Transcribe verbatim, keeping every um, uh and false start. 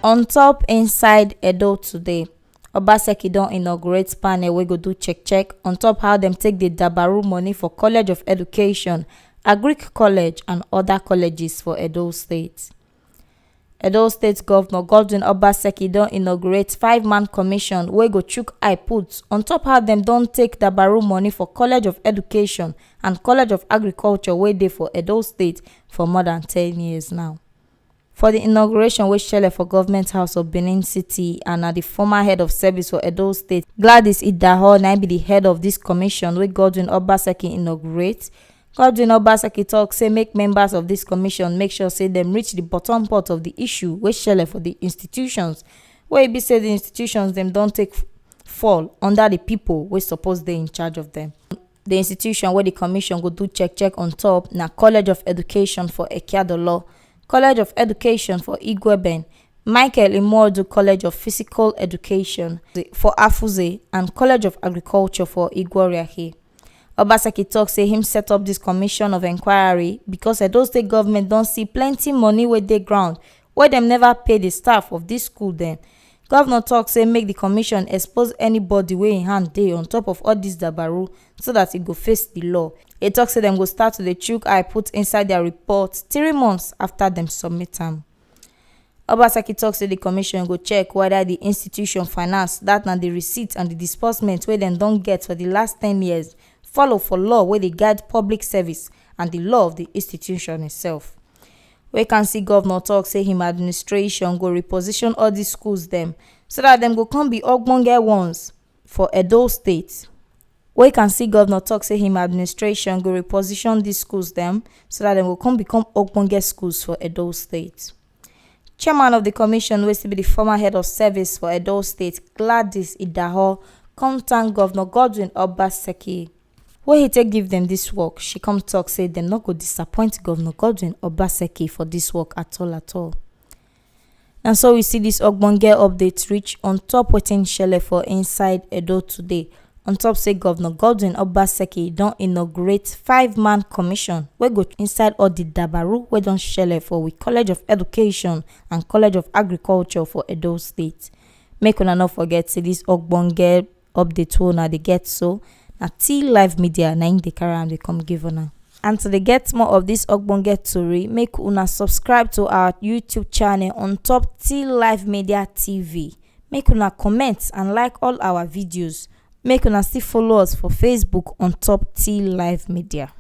On top inside Edo today, Obaseki don inaugurate panel wey go do check check on top how dem take dey dabaru money for College of Education, Agric College and other colleges for Edo State. Edo State Governor Godwin Obaseki don inaugurate five-man commission wey go chook eye put on top how dem don take dabaru money for College of Education and College of Agriculture wey dey for Edo State for more than ten years now. For the inauguration wey shele for Government House of Benin City and na the former head of service for Edo State, Gladys Idaho, na im be the head of this commission wey Godwin Obaseki inaugurate. Godwin Obaseki talk say make members of this commission make sure say dem reach the bottom part of the issue wey shele for the institutions wey e be say the institutions dem don take f-, fall under the people wey suppose dey in charge of them. The institution wey the commission go do check check on top na College of Education for Ekiadolo, College of Education for Igweben, Michael Imodu College of Physical Education for Afuze and College of Agriculture for Igworiahi. Obaseki talk say him set up this commission of inquiry because Edo State government don see plenty money wey dey ground wey dem never pay the staff of this school dem. Governor talk say make the commission expose anybody wey im hand dey on top of all this dabaru so that e go face the law. E talk say dem go start to dey chook eye put inside their report three months after dem submit am. Obaseki talk say the commission go check whether the institution finance, that na the receipt and the disbursement wey dem don get for the last ten years, follow for law wey dey guide public service and the law of the institution itself. Wey can see governor talk say him administration go reposition all these schools dem so that dem go come be ogbonge ones for Edo State. Wey can see governor talk say him administration go reposition these schools dem so that dem go come become ogbonge schools for Edo State. Chairman of the commission wey still be the former head of service for Edo State, Gladys Idaho, come thank Governor Godwin Obaseki wey he take give dem this work. She come talk say dem no go disappoint Governor Godwin Obaseki for this work at all at all. Na so we see this ogbonge update reach on top wetin shele for inside Edo today. On top say Governor Godwin Obaseki don inaugurate five-man commission wey go inside all the dabaru wey don shele for with College of Education and College of Agriculture for Edo State. Make una no forget say this ogbonge update wey una dey get so na T Live Media na im dey carry am dey come give una. And to dey get more of this ogbonge tori, make una subscribe to our YouTube channel on top T Live Media T V. Make una comment and like all our videos. Make una still follow us for Facebook on top T Live Media.